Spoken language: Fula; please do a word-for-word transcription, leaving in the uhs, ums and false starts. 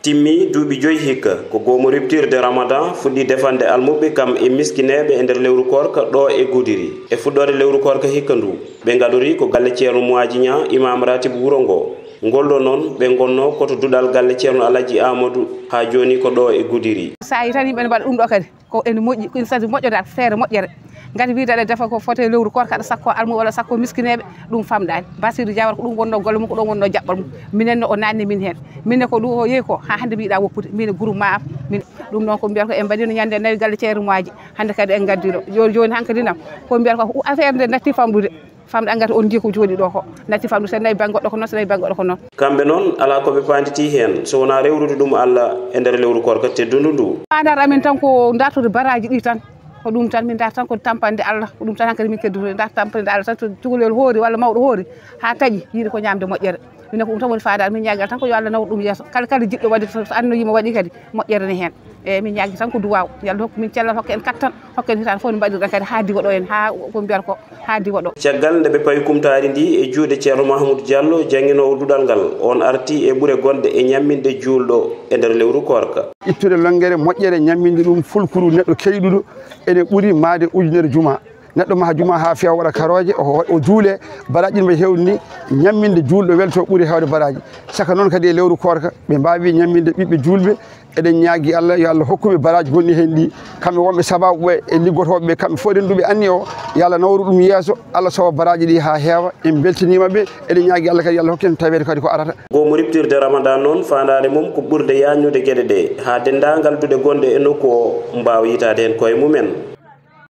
Timmi duuɓi joyi hikka ko goomu rupture de Ramadan fuɗɗi defande almuɓɓe kam e miskineeɓe e nder lewru koorka ɗo e Gudiri. E fuɗɗoode lewru koorka hikka ndu, ɓe ngaɗori ko galle Ceerno Muwaaji Ñaa, imaam ratib wuro ngo. Ngol ɗo noon, ɓe ngonno ko to duɗal galle Ceerno Alhaji Aamadu, haa jooni ko ɗo e Gudiri. So a yii tan yimɓe ne mbaɗa ɗum ɗo kadi, ko ene moƴƴi, ko ene sadi moƴƴodaade, feere moƴƴere. Ngati wiide aɗa defa ko foti e lewru koorka, aɗa sakko almuɓɓe walla sakko miskineeɓe, ɗum famɗaani. Basiiru Jawara ko ɗum wonnoo golle mum, ko ɗum wonnoo jaɓɓal mum. Minen ne o naatni min heen. Min ne ko ɗum o yehi ko, haa hannde mbiɗa woppude, min e groupement am. Min, ɗum noon ko mbiyata ko en mbaɗino ñande nawi galle Ceerno Muwaaji. Hannde kadi en ngaddiino. Jooni, jooni hankadi nam, ko mbiyata ko affaire nde natti famɗude. Famɗa ngati on ndi ko jooɗi ɗo ko. Natti famɗude, so nawi bannge goɗɗo ko noon, so nawi bannge goɗɗo ko noon. Kamɓe noon, alaa ko ɓe paanditi heen, so wonaa rewrude ɗum Alla e nder lewru koorka teddundu ndu. Faandaare amin tan ko dartude baraaji ɗi tan. Ko ɗum tan min darta tan, ko tampande Alla, ko ɗum tan hankadi min keddoto, darta tampande Alla tan, to cukalel hoori walla mawɗo hoori haa taƴi, yiɗi ko ñaamde moƴƴere. Minen ko ɗum tan woni faandaare, min ñaagii Alla tan ko yo Alla nawru ɗum yeeso. Kala, kala jiɗɗo waɗde, so, so annoyiima waɗi kadi, moƴƴere ne heen. Eeyi, min ñaagii tan ko duwaaw, yo Alla hokku min cellal, hokka en kattan, hokka en hitaande fof no mbaɗirɗen kadi haa diwa ɗo en, haa ko mbiyata ko, haa diwa ɗo. Caggal nde ɓe pawi kumtaari ndi e juuɗe Ceerno Mahamudu Jallo, jannginoowo duɗal ngal, oon arti e ɓure gonɗe e ñamminde juulɗo e nder lewru koorka. Ittude lonngere moƴƴere, ñamminde ɗum fulkuru neɗɗo keyɗuɗo, ene ɓuri mahde ujunere jumaa. Neɗɗo maha jumaa haa feewa, waɗa karooje, o, o juule, baraaji ɗin mbaɗi heewde ni, ñamminde juulɗo welto ɓuri heewde baraaji. Saka noon kadi e lewru koorka, ɓe mbaawi ñamminde ɓiɓɓe juulɓe. Eɗen ñaagii Alla, yo Alla hokku ɓe baraaji gonɗi heen ɗi. Kamɓe wonɓe sabaabu ɓe e liggotooɓe ɓe, kamɓe fof eɗen ɗuɓi anni o, yo Alla nawru ɗum yeeso, Alla sowa baraaji ɗi haa heewa. En mbeltaniima ɓe, eɗen ñaagii Alla kadi yo Alla hokku en taweede kadi ko arata. Goomu rupture de Ramadan noon, faandaare mum ko ɓurde yaajnude geɗe ɗe, haa denndaangal duɗe gonɗe e nokku o mbaawa yitaade heen koye mum en.